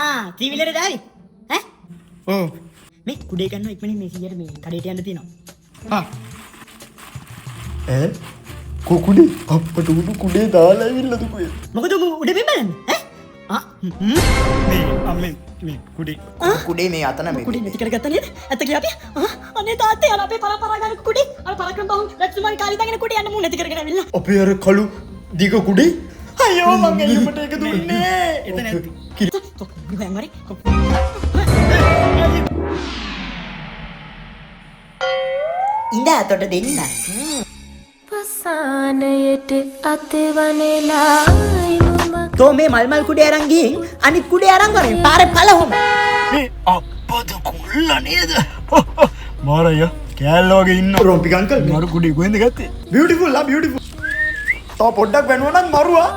ආ ත්‍රිවිලර් දාවි. ඈ ඔව්. මේ කුඩේ ගන්නවා ඉක්මනින් මේ 100ට මේ කඩේට යන්න තියෙනවා. ආ ඈ කො කුඩේ අප්පට උණු කුඩේ දාලා ඇවිල්ලාද කොහෙද? මොකද උඹ උඩ බිම බලන්නේ? ඈ ආ හ්ම්. මේ අම්මේ මේ කුඩේ. කුඩේ මේ අතන මේ කුඩේ නැති කරගත්තා නේද? ඇත්ත කියාපිය. ආ අනේ තාත්තේ අර අපේ පරම්පරා ගානක කුඩේ අර පරක්‍රම බහු රජතුමාගේ කාලේ ඉඳන් එන කුඩේ යන්න මූ නැති කරගෙන ඇවිල්ලා. අපේ අර කළු දිග කුඩේ. අයියෝ මං ඇයි උඹට ඒක දුන්නේ? එතන ඇත්ති. හොයන් හරි. ඉඳ අතට දෙන්න. වසානයට අතවනලා තෝ මේ මල් මල් කුඩේ අරන් ගිහින් අනිත් කුඩේ අරන් වරෙන් පාරේ පළහොම. මේ අප්පද කොල්ලා නේද? මාර අයියා කෑල්ල වගේ ඉන්න. රොම්පික අංකල් මරු කුඩේ කොහෙන්ද ගත්තේ? බියුටිෆුල් ආ බියුටිෆුල්. තව පොඩ්ඩක් වෙනුවා නම් මරුවා.